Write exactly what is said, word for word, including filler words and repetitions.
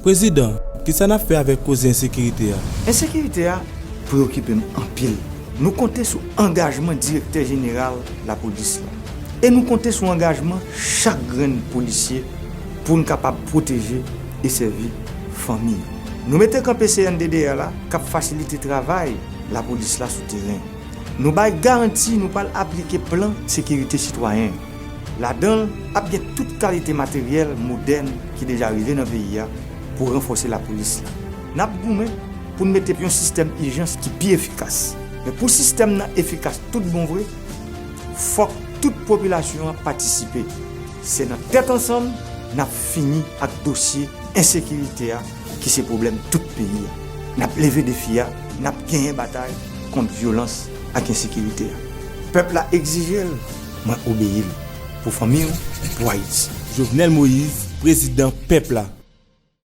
Prezidan, kisa n ap fè avèk koze ensekirite a? Ensekirite a preokipe m anpil. Nou konte sou angajman Direktè Jeneral Lapolis la. E nou konte sou angajman chak grenn polisye pou n kapab pwoteje e sèvi fanmi yo. Nou mete kanpe C N D D R la k ap fasilite travay lapolis la sou teren. Nou bay garanti nou pral aplike plan sekirite sitwayen. Ladan l, ap gen tout kalite materyèl modèn ki deja rive nan peyi a pou ranfòse lapolis la. N ap goumen pou n mete yon sistèm ijans ki pi efikas. Men pou sistèm nan efikas tout bon vre, fòk tout popilasyon an patisipe. Se nan tèt ansanm n ap fini ak dosye ensekirite a ki se pwoblèm tout peyi a. N ap leve defi a, n ap genyen batay kont vyolans ak ensekirite a. Pèp la egzije l, mwen obeyi l. Pou fanmi w, pou Ayiti. Jovenel Moïse, prezidan pèp la.